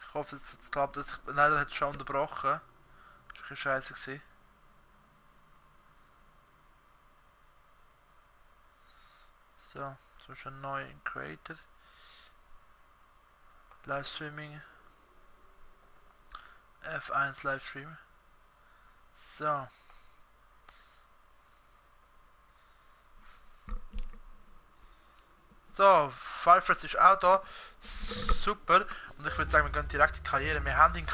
Ich hoffe, es klappt. Leider hat es schon unterbrochen. Das war ein bisschen scheiße gewesen. So, zum Beispiel ein neuer Creator. Livestreaming. F1 Livestream. So. So, Firefest ist auch da. Super. Und ich würde sagen, wir gehen direkt in die Karriere. Wir haben ihn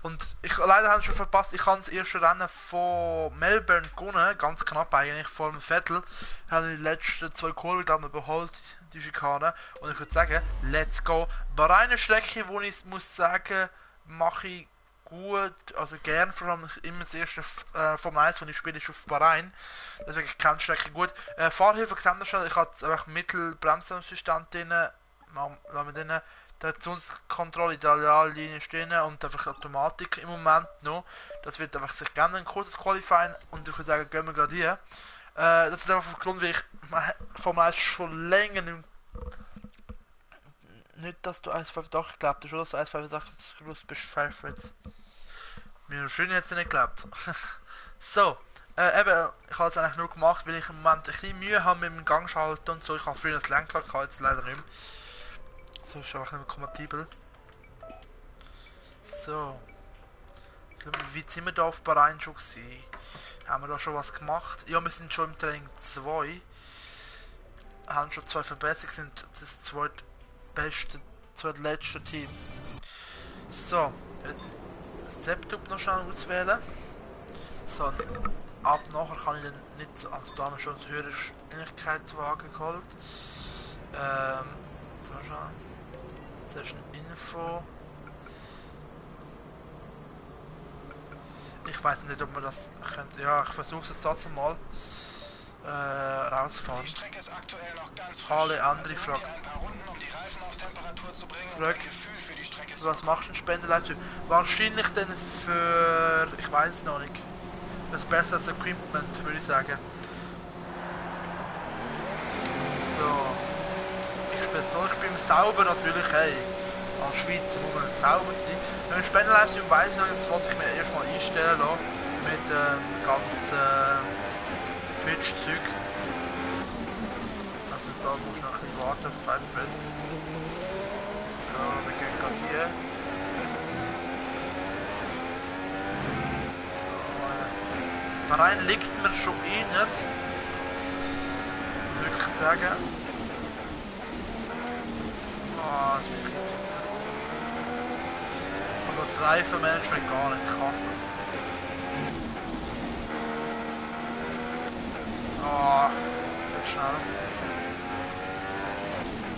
und ich leider habe schon verpasst, ich habe das erste Rennen von Melbourne gewonnen, ganz knapp eigentlich, vor dem Vettel. Ich habe die letzten 2 Kurven dann überholt, die Schikane. Und ich würde sagen, let's go. Bei einer Strecke, wo ich muss sagen, mache ich gut, also gern, vor allem immer das erste Formel 1, wenn ich spiele, ist auf Bahrain. Deswegen ich kenne die Strecke gut. Fahrhilfe gesehen schon, ich habe einfach Mittelbremsassistent drin, wenn wir drin Traktionskontrolle in der Ideallinie stehen und einfach Automatik im Moment noch. Das wird einfach sich gerne ein kurzes Qualifying und ich würde sagen, gehen wir gerade hier. Das ist einfach der Grund, wie ich Formel 1 schon länger nicht, dass du 1,85 geglaubt hast, oder? Dass du 1,85 groß bist, Firefits. Mir schön jetzt nicht geglaubt. So, eben, ich habe es eigentlich nur gemacht, weil ich im Moment ein bisschen Mühe habe mit dem Gangschalten und so. Ich habe früher das Lenkrad gehabt, jetzt leider nicht mehr. So ist einfach nicht mehr kompatibel. So. Wie sind wir da auf Bahrain schon gewesen? Haben wir da schon was gemacht? Ja, wir sind schon im Training 2. Haben schon 2 Verbesserungen, sind das zweitletzte Team. So, jetzt das Laptop noch schnell auswählen. So, ab nachher kann ich dann nicht, also da haben wir schon einen höheren Schnelligkeitswagen geholt. So schauen. Session Info. Ich weiß nicht, ob man das könnte. Ja, ich versuche es jetzt mal rausfahren. Die Strecke ist aktuell noch ganz frisch. Alle andere also Fragen. ein paar Runden, um die Reifen auf Temperatur zu bringen und Frag. ein Gefühl für die Strecke zu Was machst du in Spendenleistung? Wahrscheinlich denn für, ich weiß es noch nicht, das besseres Equipment, würde ich sagen. So. Ich bin sauber natürlich, hey. Als Schweizer muss man sauber sein. Wenn Spendenleistung weiss ich noch, das wollte ich mir erstmal einstellen lassen. Mit ganz Twitch-Zeug. Also da musst du noch ein bisschen warten auf 5 Minuten. So, wir gehen gerade hier. So, Bahrain liegt mir schon inner. Würde ich sagen. Ah, das wird jetzt wieder. Aber das Reifenmanagement gar nicht, ich hasse das. Ah, viel schnell.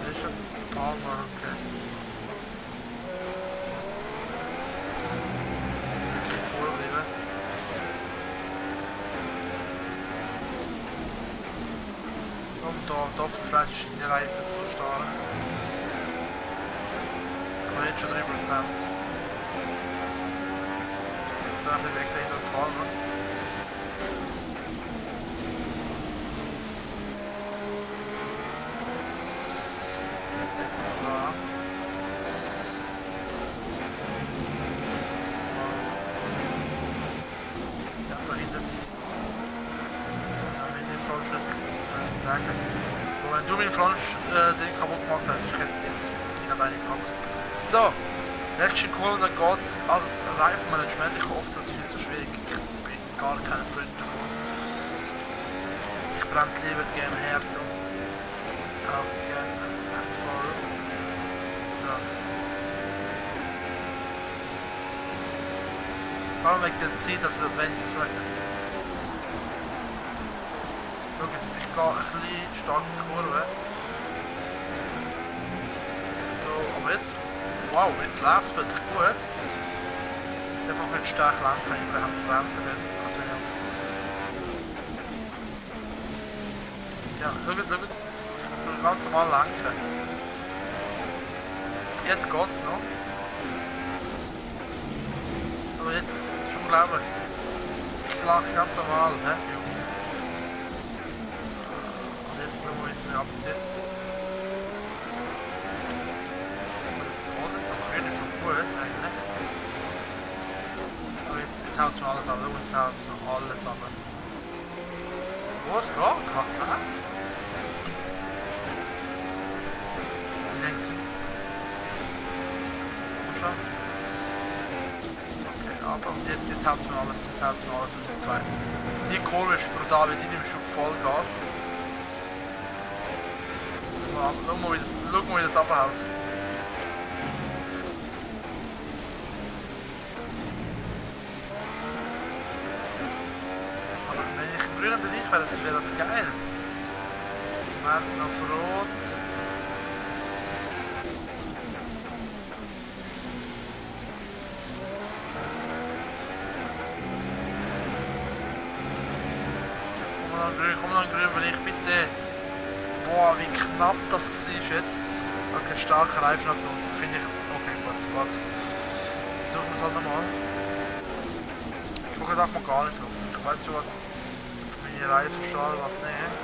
Wer ist das? Palmer, okay. Wirklich vorbleiben. Und da verschleißt die Reifen so stark. Jetzt schon 3%. So, ein bisschen weggesehen und Palmer. Jetzt sind wir dran. Ja, da hinten. Das ist ja wenig Frontschlüssel, sagen. Und wenn du meinen Front den kaputt gemacht hast, ich hätte eine Angst. So, letzte Kurve, dann geht es als Reifenmanagement. Ich hoffe, das ist nicht so schwierig. Ich bin gar kein Freund davon. Ich bremse lieber gerne hart und auch gerne echt voll. So. Vor allem wegen der Zeit, also wenn ich vielleicht. Schau jetzt, ich gehe ein bisschen stark in die Kurve. Aber jetzt, wow, jetzt läuft es plötzlich gut. Ist einfach nicht stark lang, kann ich überhaupt bremsen werden. Also wenn ja, schau jetzt, ich kann ganz normal lenken. Jetzt geht's noch. Aber jetzt ist unglaublich. Ich lenke ganz normal, hä, Jungs. Und jetzt schauen wir, wie es mir abzieht. Das ist schon gut. haut es mir alles an. Schau, jetzt haut es mir alles an. Wo ist klar? Kracht läuft. Links. Schon. Okay, aber und jetzt haut es mir alles. Jetzt haut es mir alles, was ich jetzt weiß. Die Kurve ist brutal, weil die nimmst du voll Gas. Schau mal, wie das abhaut. Aber wenn ich im grünen Bereich wäre, wäre das geil. Warten auf Rot. Komm noch in den grünen Bereich, bitte. Boah, wie knapp das war jetzt. Okay, starker Reifen hat uns. Finde ich jetzt. Okay, gut. Suchen wir es halt nochmal. Ich gucke jetzt mal gar nicht drauf. Ich weiß schon, was meine Reifen stehen, was nicht.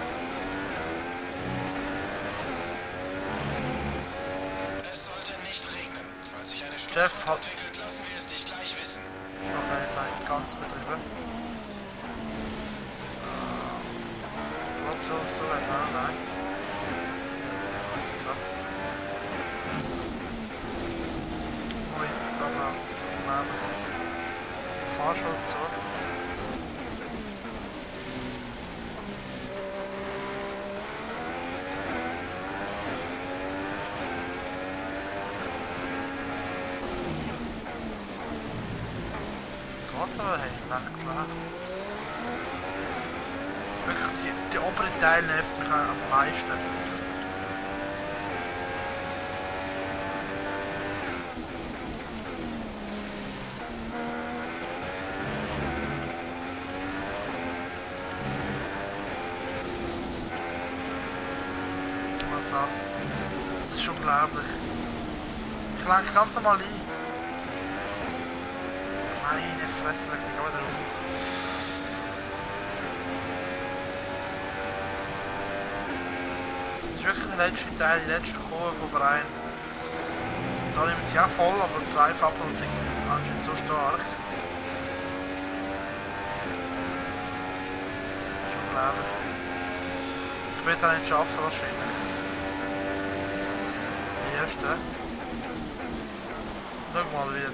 Es sollte nicht regnen. Falls sich eine Jeff Sturmfront hat. entwickelt, lassen wir es dich gleich wissen. Okay, jetzt habe ich ganz betrieben. So, ja, nice. Fahrschutz so. Das geht aber, hey, recht klar. Wirklich, die obere Teil nervt mich am meisten. Das ist unglaublich. Ich lenke ganz normal ein. Meine Fresse, leg mich wieder auf. Das ist wirklich der letzte Teil, die letzte Kurve von Brian. Da nehmen sie auch voll, aber die Reifabnahme sind anscheinend so stark. Das ist unglaublich. Ich will es auch nicht schaffen wahrscheinlich. Erste. Schau mal, wie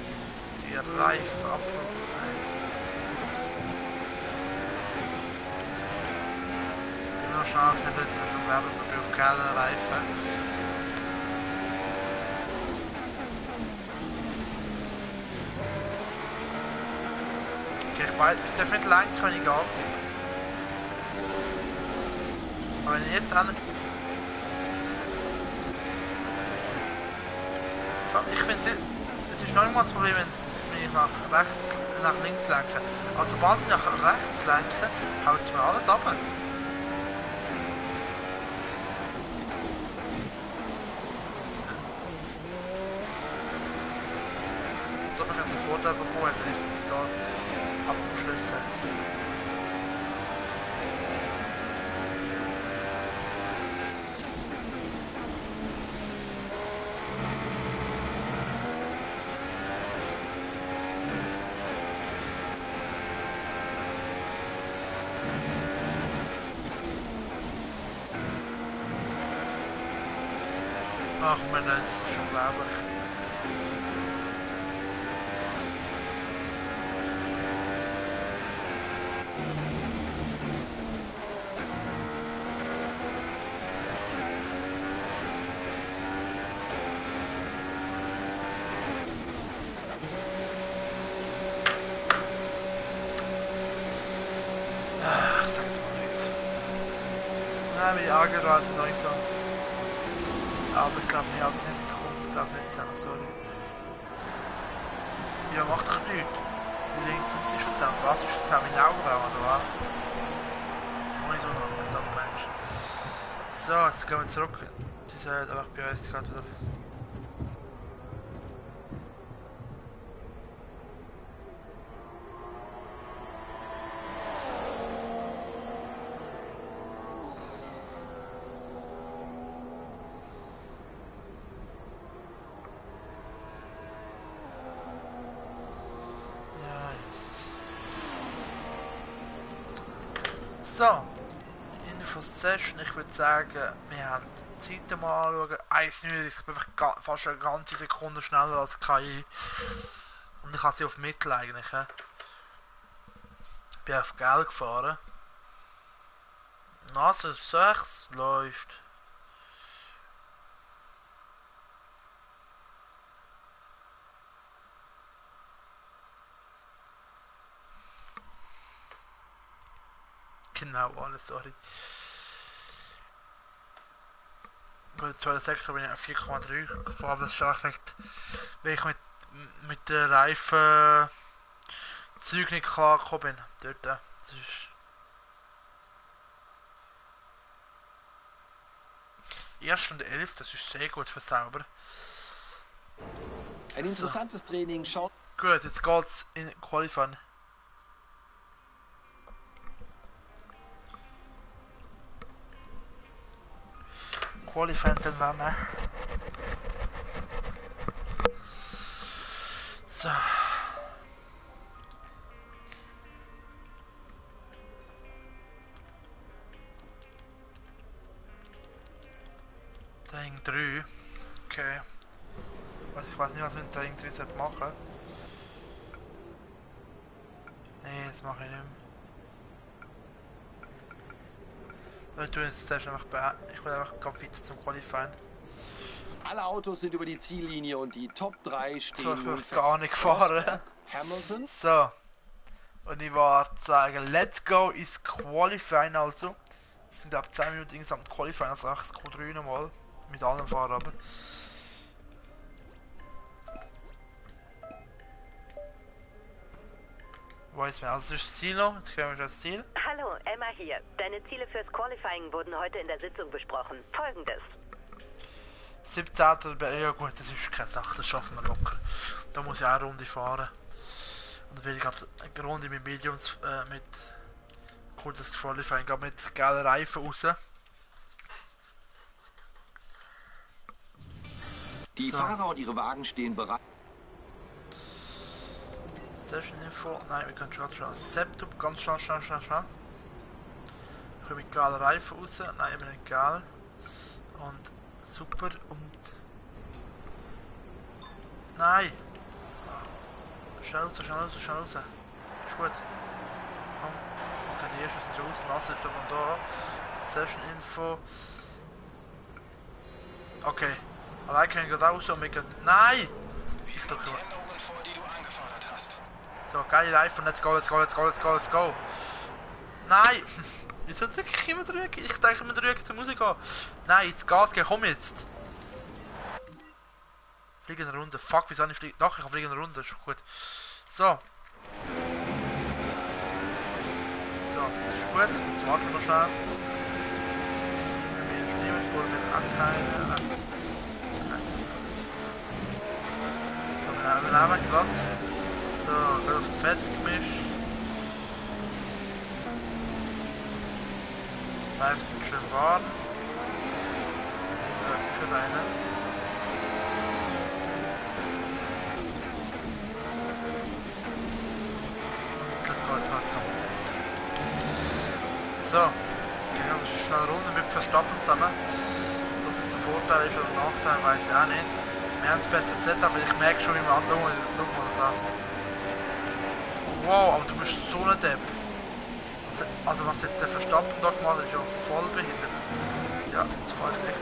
die Reifen abrufen sind. Ich bin noch schnell zu bitten, schon glaube ich, ich bin auf keinen Reifen. Okay, ich darf nicht lenken, wenn ich Gas gebe. Aber wenn ich jetzt an. Ich finde, es ist noch nicht mal das Problem, wenn ich nach links lenke. Also sobald ich nach rechts lenke, haut es mir alles ab. Als ob ich jetzt einen Vorteil bekommen hätte, wenn ich jetzt da abgeschliffen hätte. Ach man, das ist unglaublich. Ich sag jetzt mal nichts. Nein, bin ich angeraten langsam. Aber ich glaube nicht, alle 10 Sekunden, ich glaube nicht, sorry. Ja, macht doch nichts. Wie lange sind sie schon zusammen? Was ist schon zusammen in Augenbrauen, oder was? Ohne so noch mit als Mensch. So, jetzt gehen wir zurück. Sie sind einfach bei uns gerade wieder. So, Info-Session, ich würde sagen, wir haben die Zeiten mal anschauen. 1,9, ich bin einfach fast eine ganze Sekunde schneller als KI. Und ich habe sie auf Mittel eigentlich. Ich bin auf Gel gefahren. Nase 6 läuft. Genau, alles, sorry. Gut, zweiter Sektor bin ich auf 4,3 gefahren, aber das ist echt, weil ich mit den Reifen Zeug nicht klar gekommen bin. Dort, das ist erst und 11, das ist sehr gut für sauber. Ein interessantes Training, schaut. Gut, jetzt geht's in Qualifying. Qualifying dann werden. So. Training 3. Okay. Ich weiß nicht, was wir mit Training 3 machen sollten. Nee, das mache ich nicht mehr. Ich tue jetzt zuerst einfach ich will einfach ganz weiter zum Qualifying. Alle Autos sind über die Ziellinie und die Top 3 stehen. So, ich will gar nicht gefahren. Hamilton. So. Und ich wollte sagen, let's go ins Qualifying also. Es sind ab 10 Minuten insgesamt Qualifying, also 8 Q3 nochmal. Mit allen Fahrern aber. Wo ist mir? Also das ist das Ziel noch, jetzt kommen wir schon ans Ziel. Hallo, Emma hier. Deine Ziele fürs Qualifying wurden heute in der Sitzung besprochen. Folgendes. 17. Ja gut, das ist keine Sache, das schaffen wir locker. Da muss ich auch eine Runde fahren. Und dann will ich eine Runde mit Mediums, mit kurzes Qualifying, mit geilen Reifen raus. Die So. Fahrer und ihre Wagen stehen bereit. Session Info, nein, wir können schon Septum, ganz schnell. Ich komme mit geilen Reifen raus, nein, eben nicht geil. Und super und... Nein! Schnell raus. Ist gut. Okay, die ersten sind raus, Nase ist dann da. Session Info. Okay. Allein können wir gerade raus und wir können... Nein! Wir haben die Änderungen vor, die du angefordert hast. So, geile Reifen, let's go. Nein! Wieso drücke ich immer drücken? Ich denke immer drücken zur Musik an. Nein, jetzt Gas geben, komm jetzt! Fliegende Runde, fuck, wieso nicht fliegen? Doch, ich habe fliegende Runde, ist schon gut. So. So, das ist gut, jetzt warten wir noch schnell. Wenn wir jetzt nehmen, vor wir ankeinen. So, wir nehmen gerade. So, gerade fett gemischt. Reifen sind schön warm. Da ist schon einer. Jetzt kommen. So, gehen wir schnell runter mit Verstappen zusammen. Das ist ein Vorteil ist oder ein Nachteil, weiß ich auch nicht. Wir haben das beste Setup, aber ich merke schon, wie man schau mal das an. Wow, aber du bist so ein Depp. Also was jetzt der Verstappen da gemacht hat, ist ja voll behindert. Ja, jetzt fahre ich weg.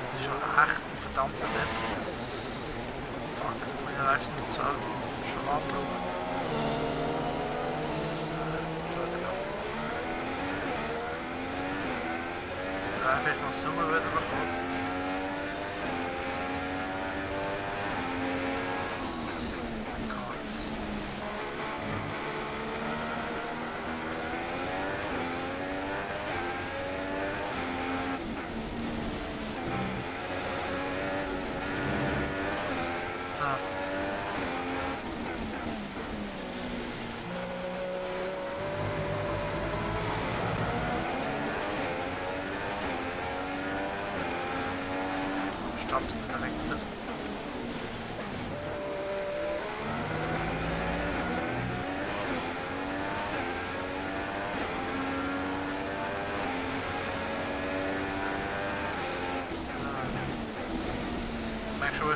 Das ist schon echt ein verdammter Depp. Fuck, meine Reifen sind so schon abgebraucht. Let's go. Das Reifen ist noch super wieder bekommen. Stabs sind der Wechsel.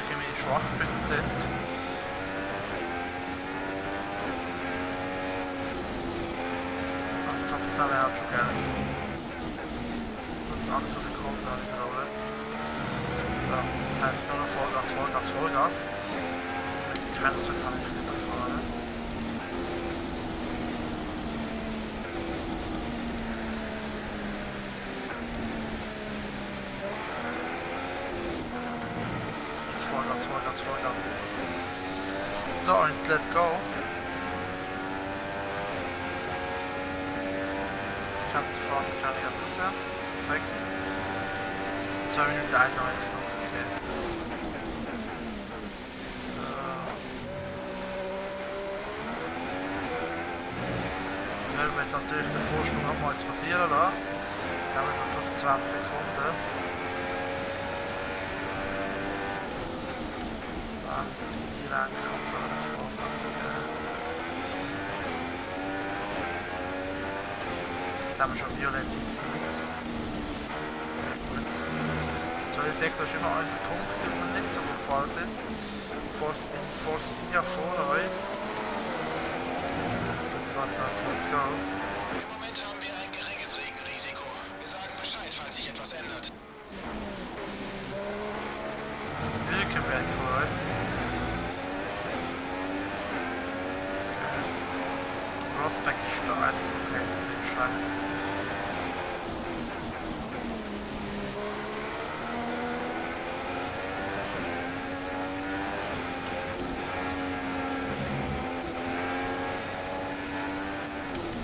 welche meine Schwachpunkte sind. Also Top 10 wäre halt schon geil. Das ist 18 Sekunden habe ich verloren. So, das heisst nur noch Vollgas, Vollgas, Vollgas. Wenn sie können, dann kann ich nicht mehr fahren. Vollgas, Vollgas, Vollgas. So, und jetzt let's go. Ich habe die Fahrt gerade raus. Perfekt. 2 Minuten 1 haben wir jetzt gebraucht. Okay. So. Dann werden wir jetzt natürlich den Vorsprung nochmal exportieren lassen. Jetzt haben wir noch plus 20 Sekunden. Die Lage kommt da davon. Jetzt haben wir schon violette Zeit. Sehr gut. 2,6 ist immer ein Punkt, die wir nicht so gut gefahren sind. Force India vor uns. Das war 20 go. Im Moment haben wir ein geringes Regenrisiko. Wir sagen Bescheid, falls sich etwas ändert. Wilkenberg vor uns. Rosberg ist da, also okay, nicht schlecht.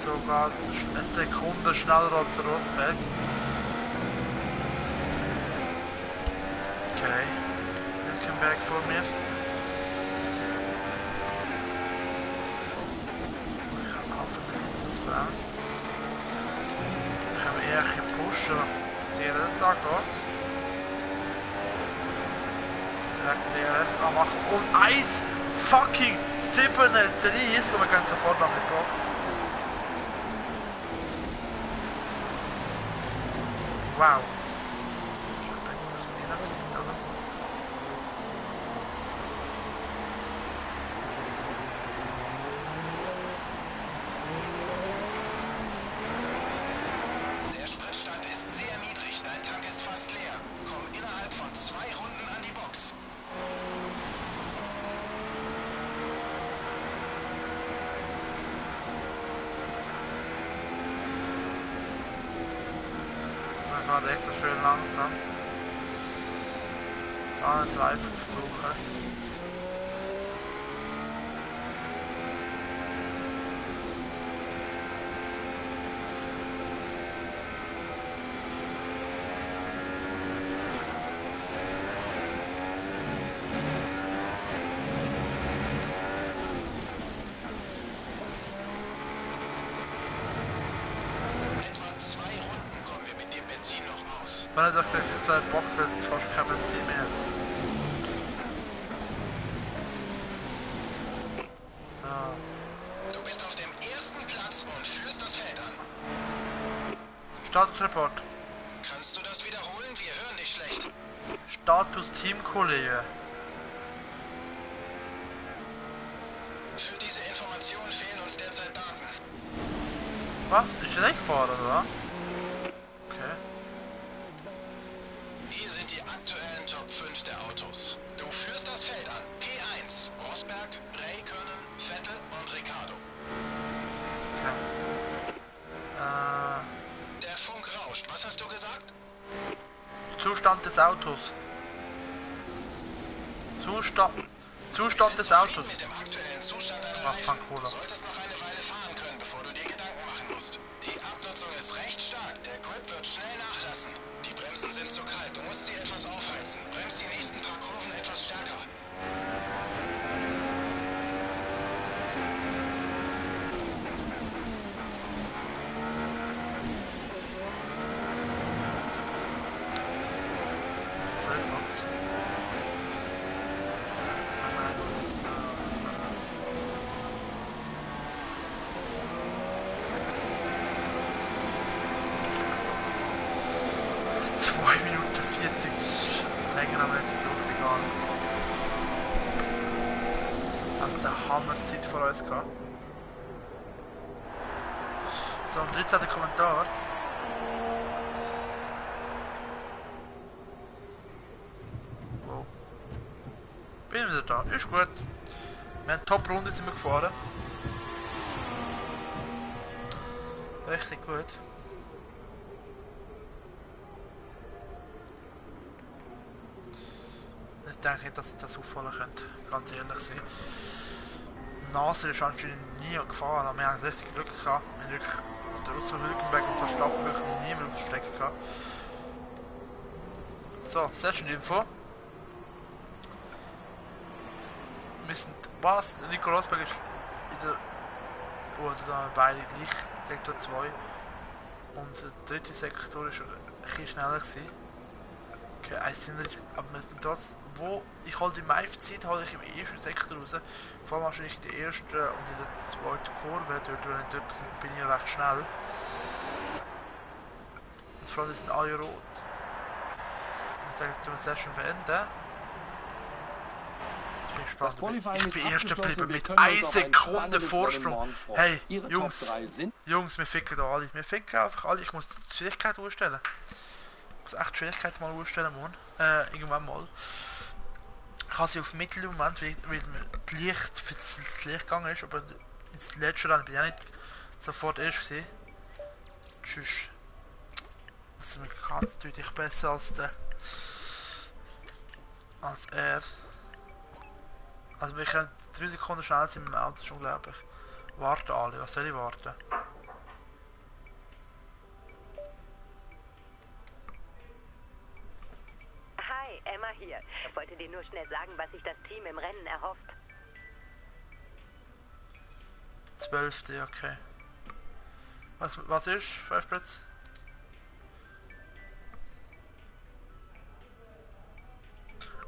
Sogar eine Sekunde schneller als der Rosberg. Okay, Wilkenberg vor mir. Ich habe eher gepusht, was DRS angeht. Direkt DRS anmachen und 1 fucking 37 und wir gehen sofort nach die Box. Wow. Schon besser aufs Innenseite, oder? Der Spritstand ist sehr niedrig, dein Tank ist fast leer. Komm innerhalb von 2 Runden an die Box. Wir fahren extra schön langsam. Da einen Drive brauchen. Etwa 2 Runden kommen wir mit dem Benzin noch aus. Wenn er doch so eine Box jetzt fast kein Benzin mehr hat. So. Du bist auf dem ersten Platz und führst das Feld an. Statusreport. Kannst du das wiederholen? Wir hören dich schlecht. Status Teamkollege. Für diese Information fehlen uns derzeit Daten. Was? Ist er nicht gefahren, oder? Okay. Hier sind die aktuellen Top 5 der Autos. Du führst das Feld an. P1, Rosberg, Räikkönen, Vettel und Ricciardo. Okay. Der Funk rauscht. Was hast du gesagt? Zustand des Autos. Zustand Wir des sind Autos. zufrieden mit dem aktuellen Zustand deiner Ach, Reifen. fuck, Du Cola. solltest noch eine Weile fahren können, bevor du dir Gedanken machen musst. Die Abnutzung ist recht stark. Der Grip wird schnell nachlassen. Die Bremsen sind zu kalt. Du musst sie etwas aufheizen. Bremst die nächsten paar Kurven etwas stärker. Soapbox. Zwei Minuten 40 länger, aber jetzt braucht egal. Haben eine Hammerzeit vor uns gehabt. So, ein 13. Kommentar. Wow. Bin wieder da, ist gut. Wir haben Top-Runde sind wir gefahren. Richtig gut. Ich denke nicht, dass ich das auffallen könnte, ganz ehrlich sein. Nasser ist anscheinend nie gefahren, aber wir haben richtig Glück gehabt. Wir haben wirklich, außer Hülkenberg und Verstappen wirklich niemand auf der Strecke gehabt. So, Session Info. Wir sind, was? Nico Rosberg ist in der, oder da haben wir beide gleich, Sektor 2. Und der dritte Sektor ist ein bisschen schneller gewesen. Okay, aber wir sind das, wo ich halt die meiste Zeit halte ich im ersten Sektor raus. Vor allem wahrscheinlich in der ersten und in der zweiten Kurve, dort bin ich recht schnell. Und vor allem sind alle rot. Dann sage ich, die Session beenden. Das Qualifying Ich bin ist erster abgeschlossen. geblieben Wir mit können 1 uns auf ein Sekunde spannendes Vorsprung. Rennen morgen freuen. Hey, Ihre Jungs, Top 3 sind Jungs, wir ficken da alle. Wir ficken einfach alle. Ich muss die Schwierigkeit ausstellen. Ich muss echt die Schwierigkeit mal ausstellen, Mann. Irgendwann mal. Ich habe sie auf Mittel im Moment, weil das Licht für das Licht gegangen ist, aber ins letzte Rennen bin ich auch nicht sofort erst gewesen. Tschüss. Das ist mir ganz deutlich besser als der. Als er. Also wir können 3 Sekunden schneller sein mit dem Auto, das ist unglaublich. Warten alle, was soll ich warten? Hi, Emma hier. Ich wollte dir nur schnell sagen, was sich das Team im Rennen erhofft. 12. Okay. Was ist? 5 Plätze?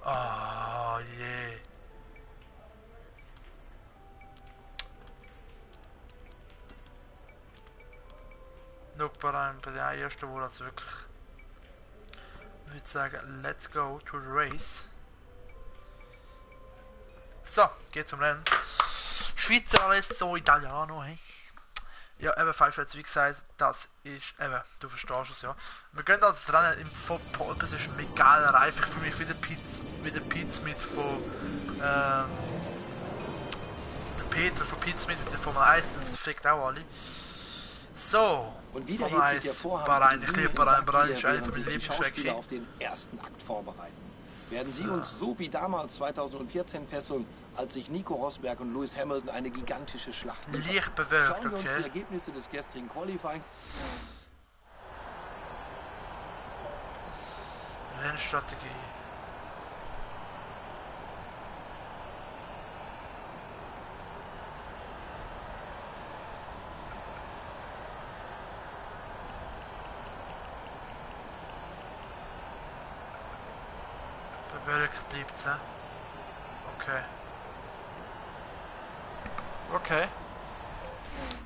Oh je. Noch bei der ersten, wo das wirklich. Ich würde sagen, let's go to the race. So, geht zum Rennen. Schweizer Adesso Italiano, hey. Ja, eben 5 Plätze, wie gesagt, das ist eben, du verstehst es ja. Wir gehen also das Rennen im Pole Position mit geilen Reifen. Ich fühle mich wieder Pete Smith von der Peter von Pete Smith mit der Formel 1, das fickt auch alle. So, und wieder Formel hebt sich der 1, Vorhang Bahrain, ich für die liebe Bühne in Bahrain St. ist eine Pierre, von meinen während sich die Lieblingsstrecken. Schauspieler auf den ersten Akt vorbereiten. Werden sie uns so wie damals 2014 fesseln, als sich Nico Rosberg und Lewis Hamilton eine gigantische Schlacht lieferten? Leicht bewölkt, Schauen wir uns die okay. Ergebnisse des gestrigen Qualifying. Rennstrategie. Bewölkt bliebt's, hä? Okay. Okay.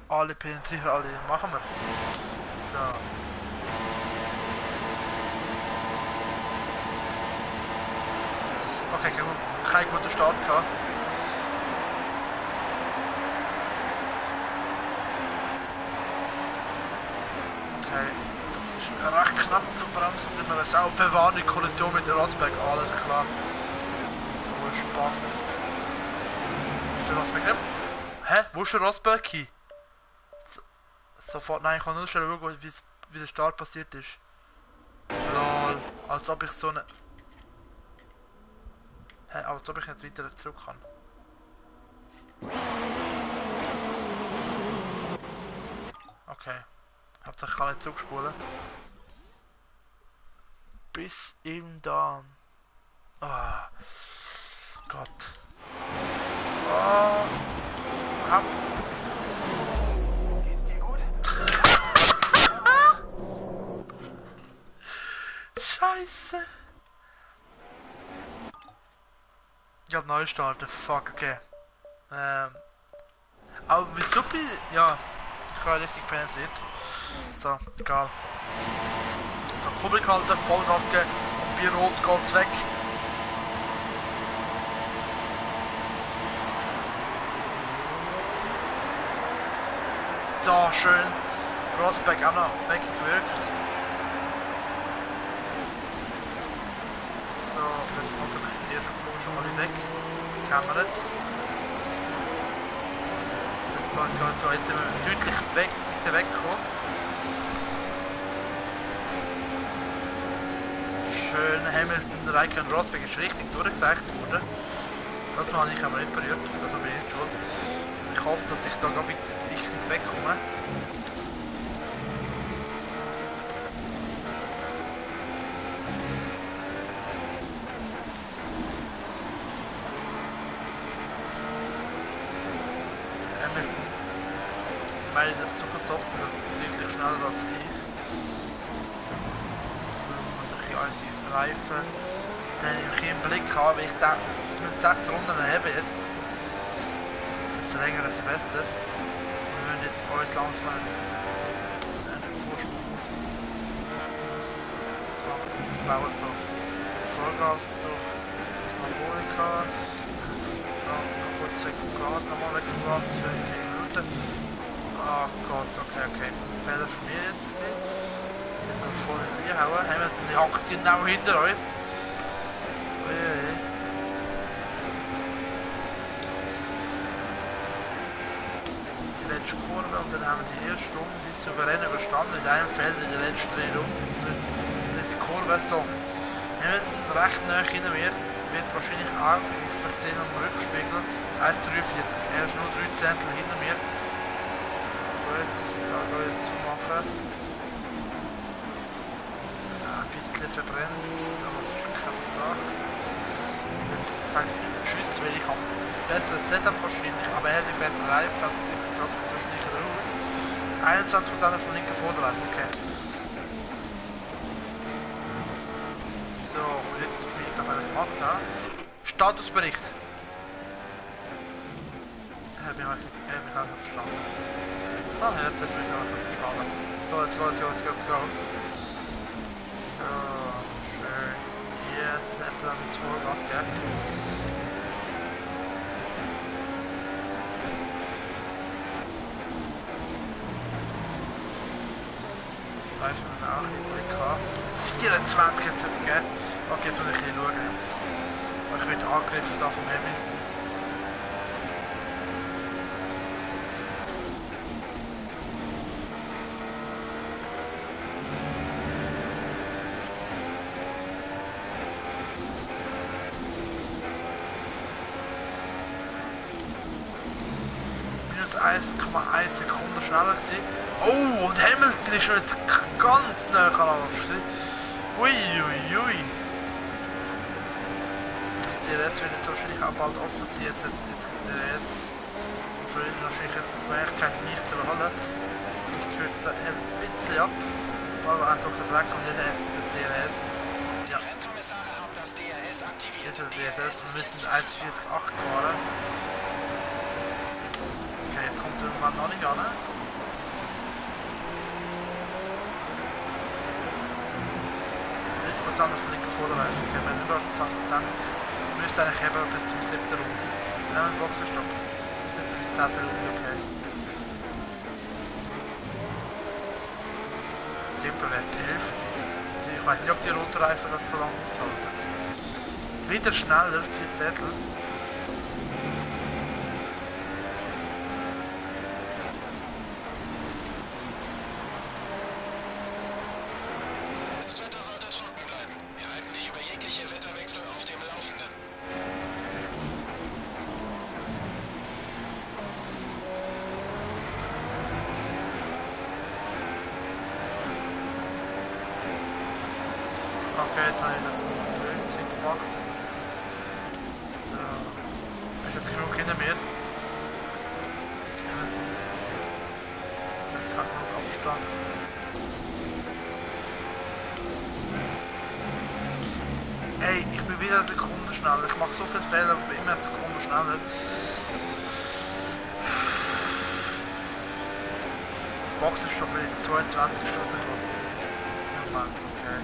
Alle penetrieren, alle machen wir. So. Okay, kein guter Start gehabt. Okay, das ist recht knapp verbremst und immer eine Saufenwarnung, Kollision mit der Rosberg, alles klar. Du hast Spaß. Wo ist der Rosberg drin? Hä? Wo ist der Rosberg hin? Sofort, nein, ich kann nur schnell schauen, wie der Start passiert ist. Lol, als ob ich so eine... Hä, als ob ich nicht weiter zurück kann. Okay. Hauptsache ich kann nicht zurückspulen. Bis ihm dann. Ah. Gott. Oh. Geht's dir gut? Scheiße. Ich hab neu starten. Fuck, okay. Aber wieso bin ich... Ja. Ich habe richtig penetriert. So, egal. So, Kuppel halten, Vollgas geben und bei Rot geht's weg. So, schön. Rosberg auch noch weggewirkt. So, jetzt hat er die ersten Kurve schon alle weg. Gekämmert. Jetzt sind wir deutlich weiter weggekommen. Schön, Hamilton, Raikkonen und Rosberg ist richtig durchgereicht worden. Das habe ich aber nicht berührt, das bin ich nicht schuld. Ich hoffe, dass ich da gerade richtig wegkomme. Hamilton, weil das super soft ist, das ist deutlich schneller als ich. Unsere Reifen dann im Blick haben, ich denke, dass wir 6 Runden haben jetzt. Desto länger, desto besser. Wir müssen jetzt uns langsam einen Vorsprung ausbauen. So. Vollgas durch Anabolika. Dann noch kurz weg vom Gas, nochmal weg vom Gas, ich will nicht raus. Oh Gott, okay. Fehler von mir jetzt gesehen. Jetzt haben wir vorhin reingehauen. Hamilton hackt genau hinter uns. Die letzte Kurve und dann haben wir die erste Runde souverän überstanden. Mit einem Feld in der letzten dritte Kurve. So, Hamilton recht nah hinter mir. Wird wahrscheinlich auch versehen am Rückspiegel. 1,43. Er ist nur 3 Zehntel hinter mir. Gut, da gehe ich zumachen. Ein bisschen verbrennt, aber das ist keine Sache. Jetzt sage ich Tschüss, weil ich habe das bessere Setup wahrscheinlich, aber er hat die bessere Reifen, also das ist wahrscheinlich raus. 21% von linken Vorderreifen, okay. So, und jetzt wie ich das eigentlich gemacht habe. Statusbericht. Er hat mich auch verstanden. Ah, jetzt hat mich auch verstanden. So, let's go. So, schön. Yes, Apple hat jetzt Vollgas, gell? Zwei von den auch im Blick haben. 24 jetzt, gell? Okay, jetzt muss ich ein bisschen schauen. Ich werde angegriffen da vom Hamilton. Minus 1,1 Sekunden schneller gewesen. Oh, und Hamilton ist schon jetzt ganz nah an uns. Uiuiui. Das DRS wird jetzt wahrscheinlich auch bald offen sein. Jetzt die DRS. Und für ihn wahrscheinlich jetzt die Möglichkeit nicht zu überholen. Ich kürze da ein bisschen ab. Vor allem auch durch den Dreck und jetzt der DRS. Ja. Die Rennkommissare haben das DRS aktiviert. Jetzt der DRS, wir müssen 1,48 fahren. Okay, jetzt kommt irgendwann noch nicht an. 30% von linken Vorderreifen. Okay, wir haben überall schon 20%. Müsste eigentlich haben bis zum 7. Runde. Wir nehmen einen Boxenstopp. Jetzt sind wir bis 10. Runde, okay. 7 wäre die Hälfte. Ich weiß nicht, ob die Rotreifen das so lange aushalten. Wieder schneller, 4 Zettel. Das Wetter sollte trocken bleiben. Wir halten dich über jegliche Wetterwechsel auf dem Laufenden. Okay, jetzt habe ich den Blödsinn gemacht. So. Ist jetzt genug hinter mir. Jetzt kann genug Abstand. Ey, ich bin wieder eine Sekunde schneller. Ich mache so viele Fehler, aber bin immer eine Sekunde schneller. Boxenstopp will ich 22 Schussekunden. Moment, okay.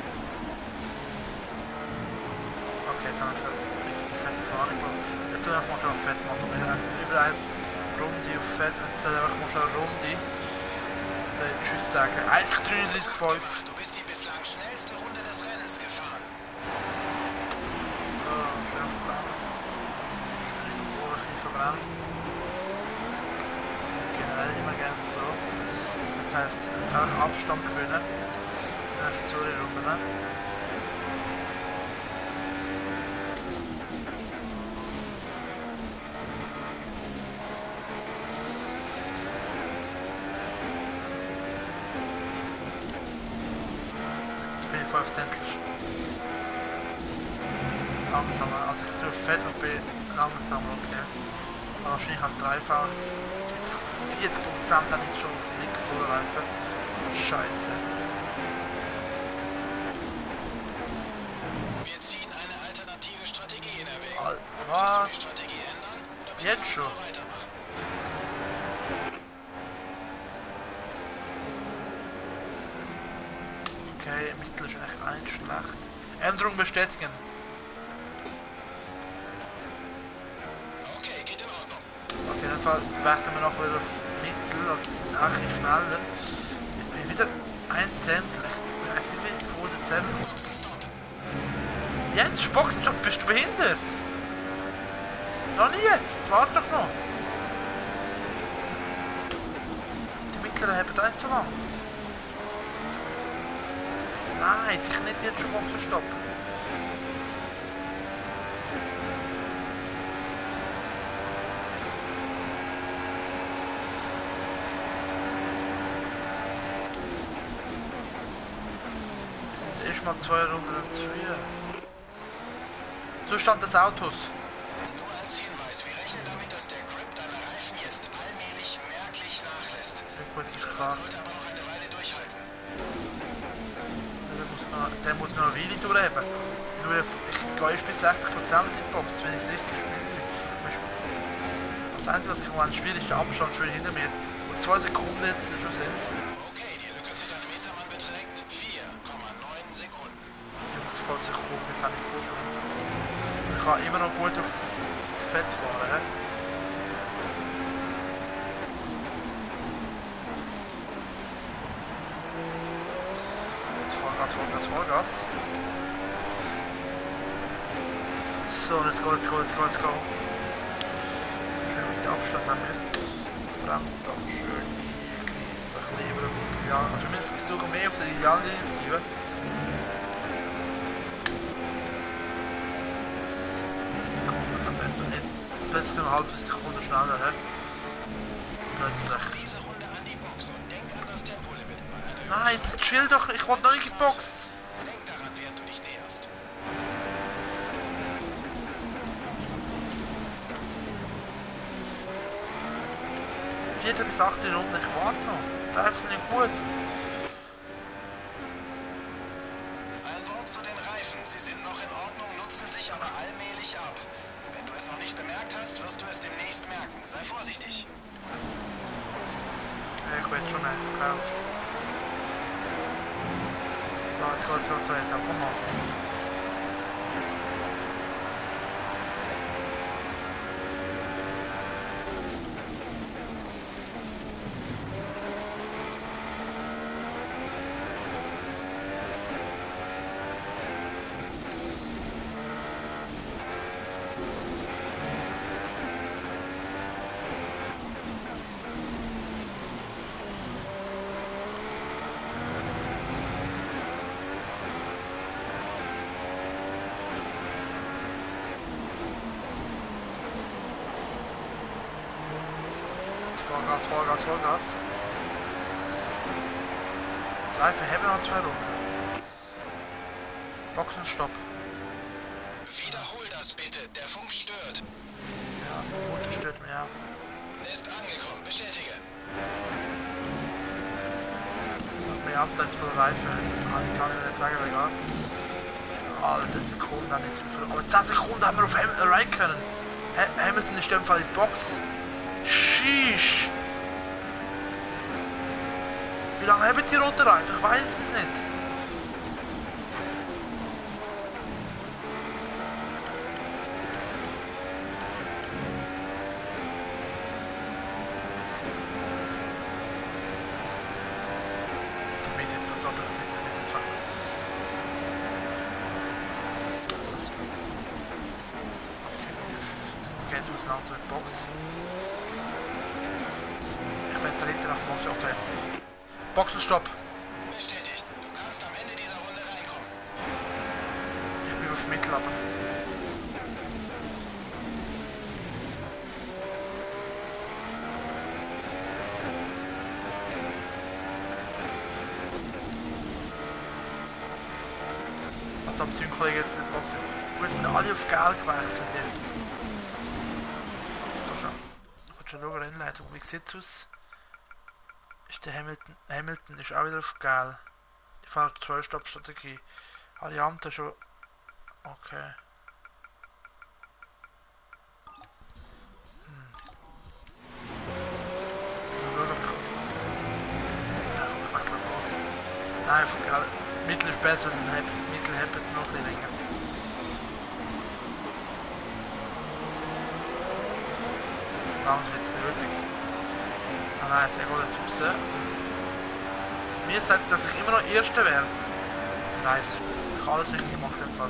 Okay, jetzt haben wir richtig fette Fahne gemacht. Jetzt will ich mal schon auf Fett machen. Wir haben über 1 Runde auf Fett, jetzt soll ich mal schon eine Runde. soll ich Tschüss sagen. 1,33,5. Du bist die bislang schnellste Runde des Rennens gefahren. So, schön verbremst. Irgendwo ein bisschen verbremst. Generell immer gerne so. Das heisst, auch Abstand gewinnen. Dann hast du die Runde. Bin ich 5 Zentel langsamer, also ich tue fett und bin langsamer, okay. Aber wahrscheinlich an 3 fahren, 40% dann nicht schon auf dem linken Vorderreifen. Scheiße. Wir ziehen eine alternative Strategie in Erwägung. Möchtest du Was? die Strategie ändern? Oder mit Jetzt der schon? weitermachen? Okay, Mittel ist eigentlich auch nicht schlecht. Änderung bestätigen. Okay, geht in Ordnung. Okay, dann wechseln wir noch wieder auf Mittel, also wir sind eigentlich schneller. Jetzt bin ich wieder 1 Zentel. Ich weiß nicht, wie vor der Zettel kommt. Boxenstopp. Jetzt, Boxenstopp, bist du behindert? Noch nicht jetzt, warte doch noch. Die Mittleren haben da nicht so lang. Nein, sicher nicht jetzt schon Boxenstopp. Wir sind erst mal 2 Runden zu früh. Zustand des Autos. Nur als Hinweis, wir rechnen damit, dass der Grip deiner Reifen jetzt allmählich merklich nachlässt. Ja, gut, Dieser ist Satz klar. sollte aber noch eine Weile durchhalten. Der muss noch eine Weile durchheben. Nur ich gehe erst bis 60% in die Box, wenn ich es richtig spiele. Das Einzige, was ich am schwierig ist, der Abstand schön hinter mir. Und 2 Sekunden jetzt schon sind. Okay, die Lücke zu deinem Hintermann beträgt 4,9 Sekunden. Jungs, voll Sekunden, jetzt habe ich Vorsprung. Ich kann immer noch gut auf Fett fahren. He? Jetzt Vollgas, Vollgas, Vollgas. So, let's go, let's go, let's go, let's go. Schön mit Abstand haben wir. Bremsen da schön ein bisschen über den Ideal. Also wir versuchen mehr auf der Ideallinie zu bleiben. Das am besten jetzt plötzlich eine halbe Sekunde schneller, he? Plötzlich. Diese Runde an die Box und denk an das Tempolimit. Bei einer Nein, jetzt chill doch, ich wollte noch nicht in die Box. Denk daran, während du dich näherst. Vierte bis 8. Runde, ich warte noch. Da ist nicht gut. Ein Wort zu den Reifen. Sie sind noch in Ordnung, nutzen sich aber allmählich ab. Wenn du es noch nicht bemerkt hast, wirst du es demnächst merken. Sei vorsichtig. Ja, ich weiß schon nicht, keine Angst. So, jetzt geht's, jetzt komm mal. Vollgas, Vollgas, Vollgas. 3 verheben und 2 Runden. Boxenstopp. Wiederhol das bitte. Der Funk stört. Ja, gut, stört mir, ja. Ist angekommen. Bestätige. Mehr Updates für den Reifen. Kann ich gar nicht mehr sagen, aber egal. Alter, Sekunden dann jetzt für. Aber 10 Sekunden haben wir auf Hamilton rein können. Hamilton ist in dem Fall in die Box. Sheesh. Wie lange haben die roten Reifen? Ich weiß es nicht. muss langsam die Box. Ich werde dahinter nach Box. Okay. Boxenstopp. Bestätigt. Du kannst am Ende dieser Runde reinkommen. Ich bin auf Mittel, aber. Also am Teamkollege jetzt die Box. Wir sind alle auf Gel gewechselt jetzt. Da schon. Ich will schon schauen, Rennleitung. Wie sieht es aus? Ist der Hamilton. Hamilton ist auch wieder auf Gel. Die fahren 2-Stopp-Strategie. Variante schon. Okay. Nein, auf Gel. Mittel ist besser, dann Mittel hat noch ein bisschen länger. Warum ist jetzt nötig? Ah nein, sehr gut, jetzt raus. Mir sagt es, dass ich immer noch Erster wäre. Nice. Ich habe alles richtig gemacht im Fall.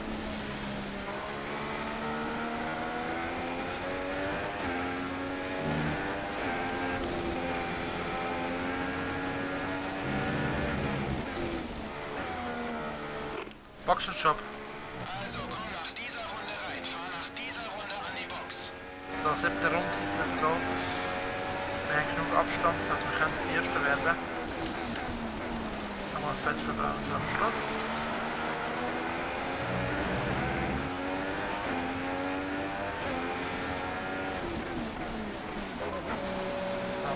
Boxenstopp. Also komm nach dieser Runde rein. Fahr nach dieser Runde an die Box. Da 7. Runde, let's go. Wir haben genug Abstand, das heißt wir können Erster werden. Nochmal Fett verbrennen so am Schluss. So.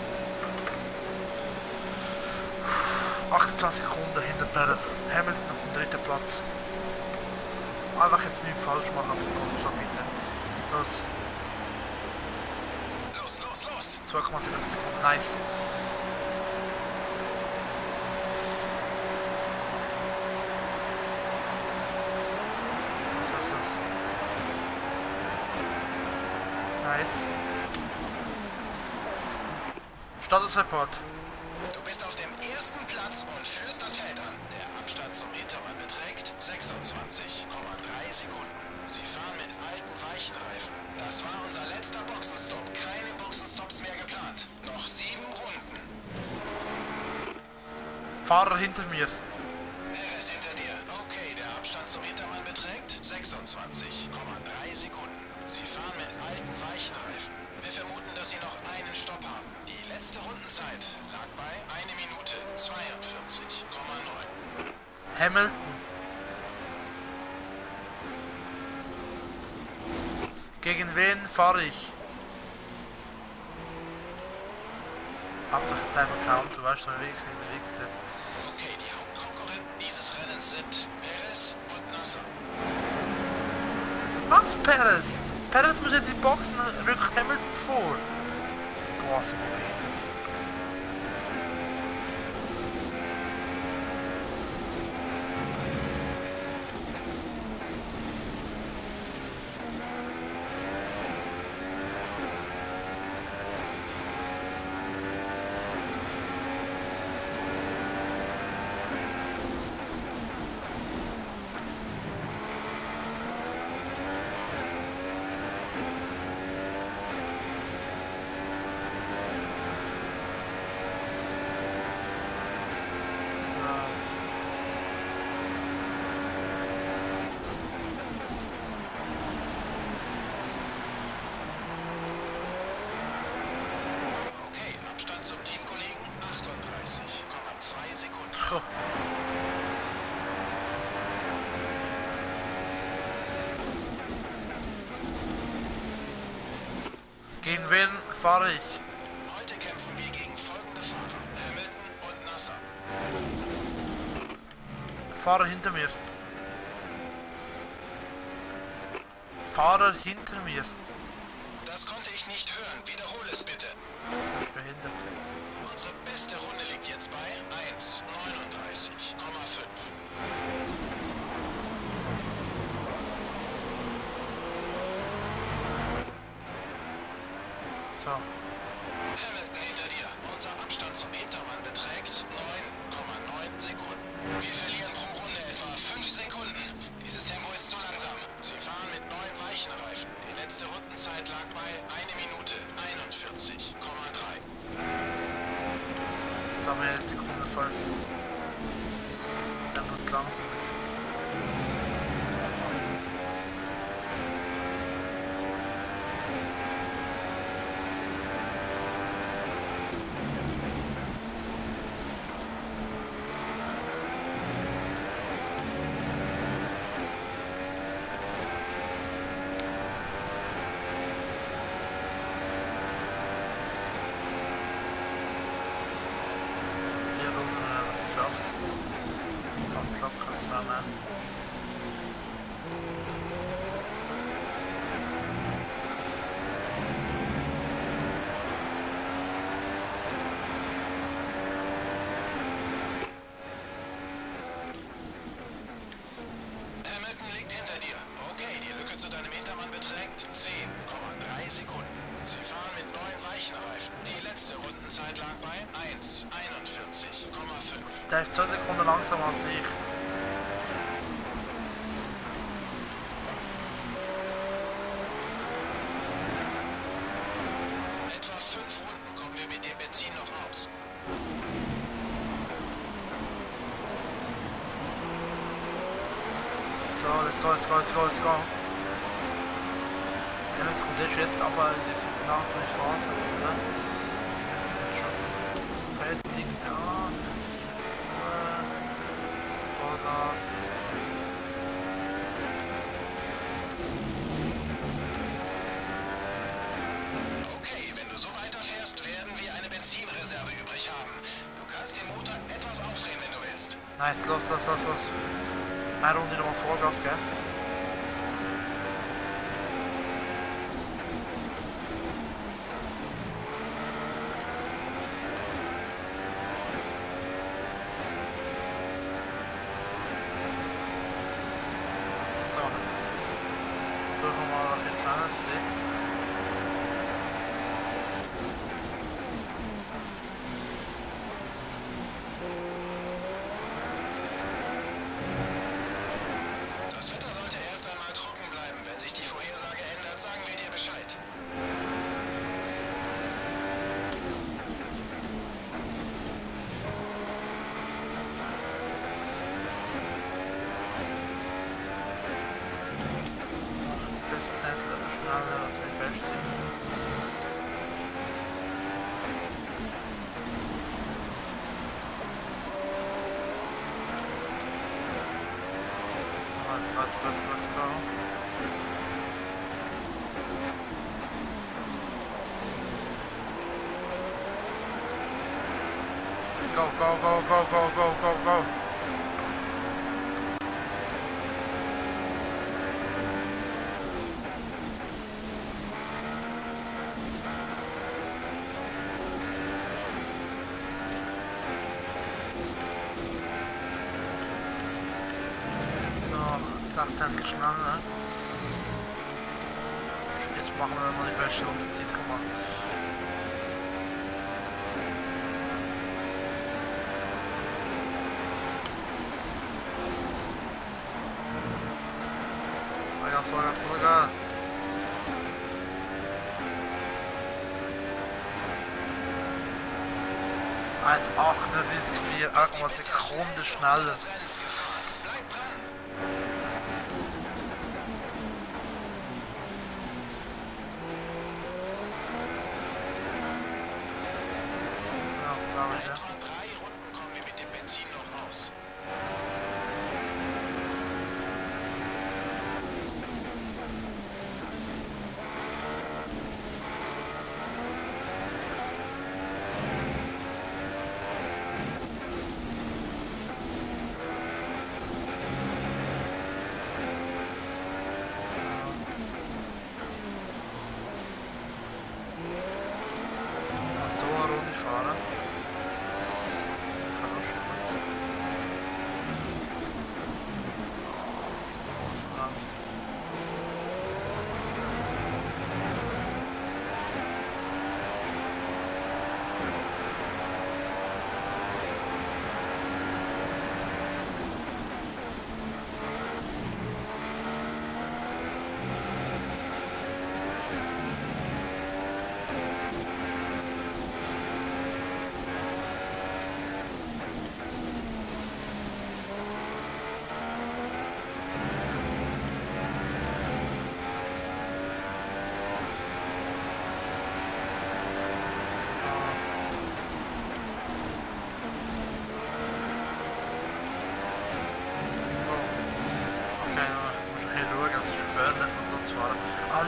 28 Sekunden hinter Perez. Hamilton auf dem 3. Platz. Einfach jetzt nichts falsch machen, aber so bitte. Los. Los. 2,7 Sekunden, nice. Nice. Statusreport. Du bist auf dem ersten Platz und führst das Feld an. Der Abstand zum Hintermann beträgt 26,3 Sekunden. Sie fahren mit alten Weichenreifen. Das war unser letzter Boxenstopp. Keine Boxenstops mehr geplant. Noch 7 Runden. Fahrer hinter mir. Perez hinter dir. Okay, der Abstand zum Hintermann beträgt 26,3 Sekunden. Sie fahren mit alten Weichenreifen. Wir vermuten, dass Sie noch einen Stopp haben. Die letzte Rundenzeit lag bei 1 Minute 42,9. Hamilton. Gegen wen fahre ich? Hab doch jetzt einmal count, du weißt schon, wie ich unterwegs bin. Okay, die Hauptkonkurrenten dieses Rennens sind Perez und Nasser. Was, Perez? Perez muss jetzt in die Boxen, rückt Hamilton vor. Boah, sind die behindert. Zum Teamkollegen 38,2 Sekunden. Goh. Gegen wen fahre ich? Heute kämpfen wir gegen folgende Fahrer: Hamilton und Nasser. Fahrer hinter mir. Fahrer hinter mir. Das konnte ich nicht hören. Wiederhole es bitte. Ich bin behindert. Unsere beste Runde liegt jetzt bei 1,39,5. So. Hamilton hinter dir. Unser Abstand zum Hintermann beträgt 9,9 Sekunden. Wir verlieren pro Runde etwa 5 Sekunden. Dieses Tempo ist zu langsam. Sie fahren mit neuen Weichenreifen. Die letzte Rundenzeit lag bei da haben wir jetzt Sekunde 5. Dann wird langsam. Hamilton liegt hinter dir. Okay, die Lücke zu deinem Hintermann beträgt 10,3 Sekunden. Sie fahren mit neuen Weichenreifen. Die letzte Rundenzeit lag bei 1,41,5. Der ist 2 Sekunden langsamer als ich. Etwa 5 Runden kommen wir mit dem Benzin noch aus. So, let's go, let's go, let's go, let's go. Hamilton kommt jetzt aber in die langsame Phase, oder? Wir sind jetzt schon fertig da. Vollgas. Okay, wenn du so weiterfährst, werden wir eine Benzinreserve übrig haben. Du kannst den Motor etwas aufdrehen, wenn du willst. Nice, los, los, los, los. Eine Runde nochmal Vollgas, gell? So, jetzt suchen wir mal nach dem Channel-See. Das Wetter sollte erst einmal trocken bleiben. Wenn sich die Vorhersage ändert, sagen wir dir Bescheid. Schneller als mein Bestes. So, let's go. Go, go, go, go, go, go, go, go. So, 16 schnell, ne? Jetzt machen wir mal die beste Rundenzeit gemacht. Vollgas, Vollgas, Vollgas. Als 38,4, 8,1 Sekunden schneller. des Rennens gefahren. Bleib dran. Ja, glaube ich, ja. Etwa 3 Runden kommen wir mit dem Benzin noch aus.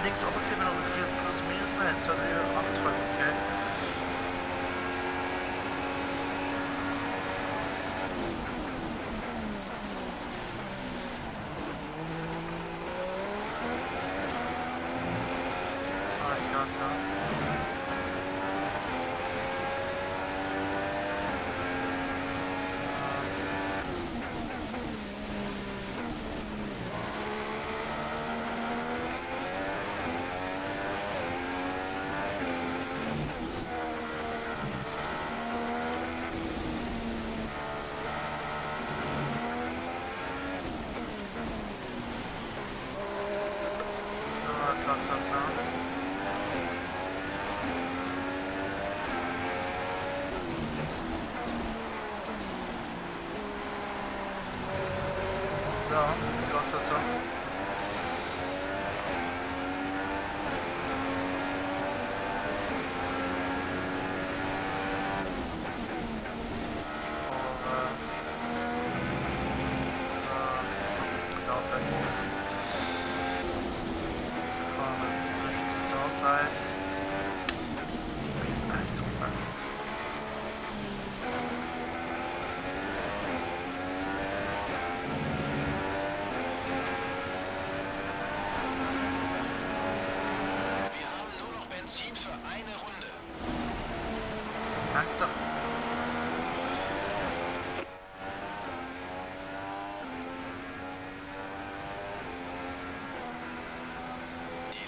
Dings aber gesehen, noch wie viel plus minus wir haben. 2, 3, 8, 5, okay.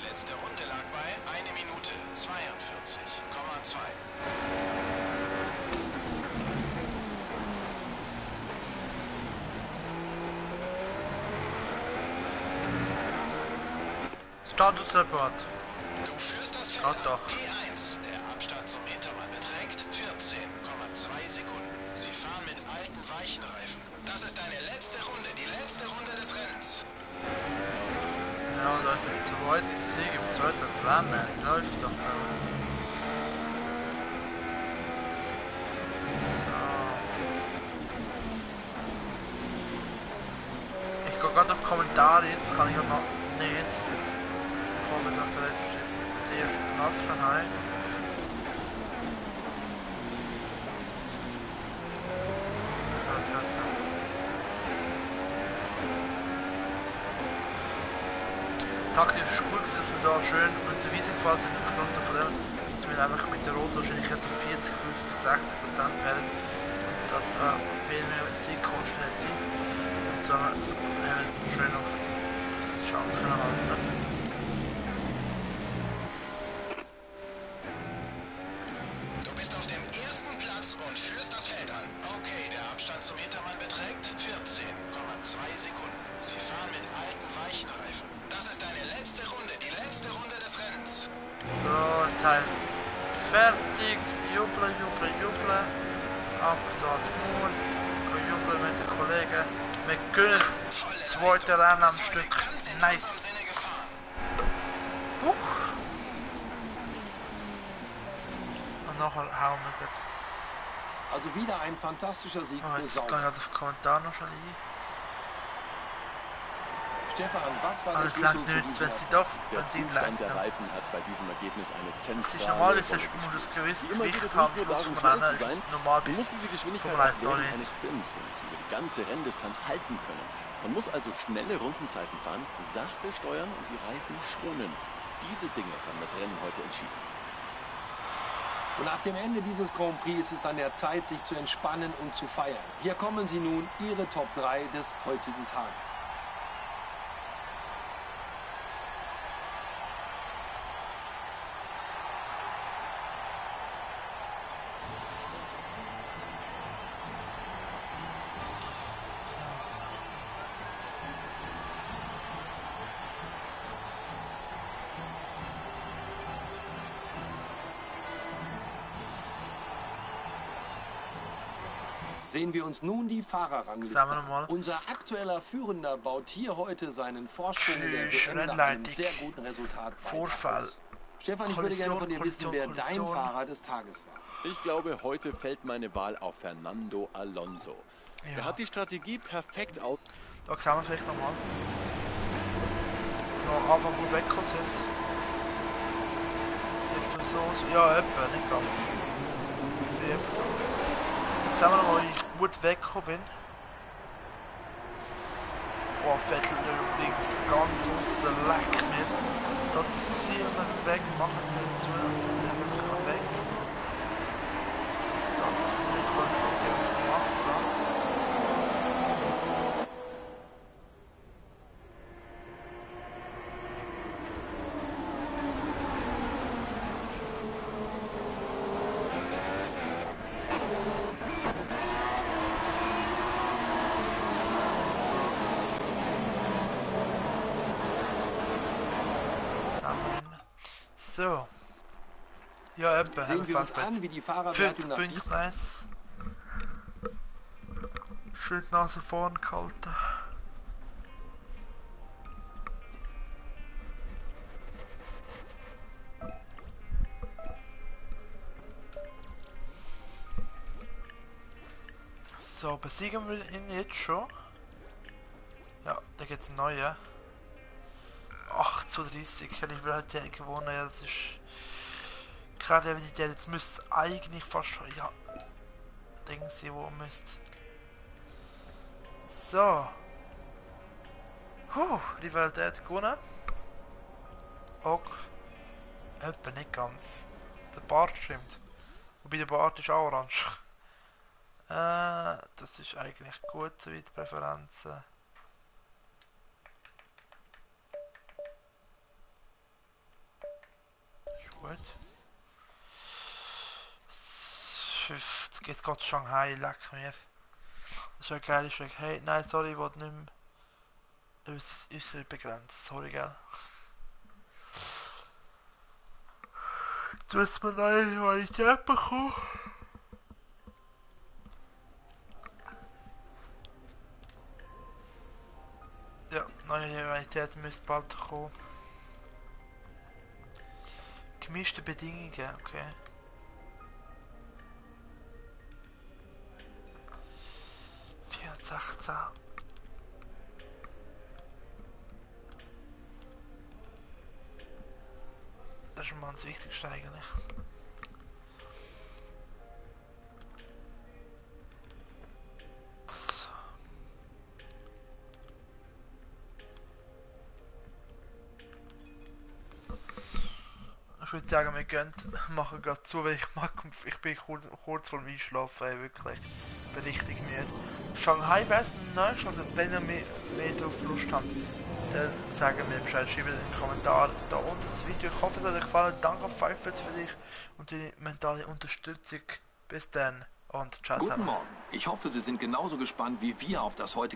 Letzte Runde lag bei 1 Minute 42,2. Statusreport. Du führst das Feld an. P1. Der Abstand zum Hintermann beträgt 14,2 Sekunden. Sie fahren mit alten Weichenreifen. Das ist deine letzte Runde, die letzte Runde des Rennens. Ja, das ist der zweite Sieg im zweiten Rennen. Läuft doch bei uns. So. Ich gehe gerade auf Kommentare, jetzt kann ich ja noch nicht. Ich komme jetzt auf den ersten Platz schon heim. Taktisch ist gut, dass wir da schön unterweisen gefahren sind, aufgrund von dem, dass wir einfach mit der Rot wahrscheinlich jetzt auf 40, 50, 60% werden und das viel mehr Zeit kostet hätte. Und so haben wir schön auf die Chance können halten. Du bist auf dem ersten Platz und führst das Feld an. Okay, der Abstand zum Hintermann beträgt 14,2 Sekunden. Sie fahren mit alten Weichenreifen. Das ist deine letzte Runde, die letzte Runde des Rennens. So, jetzt heißt fertig, jubeln, jubeln, jubeln. Ab dort nun, jubeln mit den Kollegen. Wir können das zweite Rennen am Stück. Nice. Und nachher hauen wir es jetzt. Also wieder ein fantastischer Sieg für Jetzt Sauber. kann ich auf den Kommentar noch schon ein. Stefan, was war der Alles Schlüssel lang zu nicht, diesem wenn sie Erfolg? doch Der Benzin Zustand der leiten. Reifen hat bei diesem Ergebnis eine Das zentrale ist normalerweise Rolle muss das gewisse Wie immer geht Gewicht es haben, nicht nur Schluss darum, vom schnell Rennen zu sein. ist normal Du bis musst diese Geschwindigkeit vom auch Rennen während nicht. eines Sprints und über die ganze Renndistanz halten können. Man muss also schnelle Rundenzeiten fahren, sachte steuern und die Reifen schonen. Diese Dinge haben das Rennen heute entschieden. Und nach dem Ende dieses Grand Prix ist es an der Zeit, sich zu entspannen und zu feiern. Hier kommen sie nun, ihre Top 3 des heutigen Tages. Sehen wir uns nun die Fahrerrangliste Sagen wir an. mal. Unser aktueller Führender baut hier heute seinen Vorsprung in der Tschüss, WM nach einem Rennleitung. sehr guten Resultat weiter Vorfall. aus. Stefan, ich würde gerne von dir wissen, wer dein Kollision. Fahrer des Tages war. Ich glaube, heute fällt meine Wahl auf Fernando Alonso. Ja. Er hat die Strategie perfekt Da sehen wir vielleicht nochmal. Noch Anfang gut weggekommen sind. Siehst du so aus? Ja, etwa, nicht ganz. Ich sehe etwa so aus. Jetzt haben wir noch, wo ich gut weggekommen bin. Oh, Vettel auf links, ganz aussen, leck mir. Da ziehen wir weg, machen wir zu und sind dann wirklich weg. Das ist da nicht so viel Wasser. So. Ja, etwa. Sehen wir uns an, wie die Fahrer 40 Punkte, nice. Schön die Nase vorn gehalten. So, besiegen wir ihn jetzt schon? Ja, da gibt es einen neuen. 8:30, ich will halt der gewonnen, ja, das ist gerade wenn ich der jetzt müsste eigentlich fast schon, ja, denken Sie, wo müsst. So. Rivalität gewonnen. Ok. Etwa nicht ganz. Der Bart stimmt. Wobei der Bart ist auch orange. Das ist eigentlich gut, so wie die Präferenzen. Gut. 50, jetzt geht Shanghai, leck mir. Das ist ja geil, ist weg. Hey, nein, sorry, ich wollte nicht mehr äußere begrenzt. Sorry, gell. Jetzt müssen wir neue Qualität bekommen. Ja, neue Qualität müsste bald kommen. Gemischte Bedingungen, okay. Das ist schon mal das Wichtigste eigentlich. So. Ich würde sagen, wir machen gerade zu, weil ich bin kurz vor dem Einschlafen, ey, wirklich. Ich bin richtig müde. Shanghai wäre es nächstes, also wenn ihr mehr drauf Lust habt, dann sagen wir Bescheid, schreibt in den Kommentaren da unter das Video. Ich hoffe, es hat euch gefallen. Danke auf Pfeifels für dich und die mentale Unterstützung. Bis dann und ciao zusammen. Guten Morgen. Ich hoffe, Sie sind genauso gespannt wie wir auf das heutige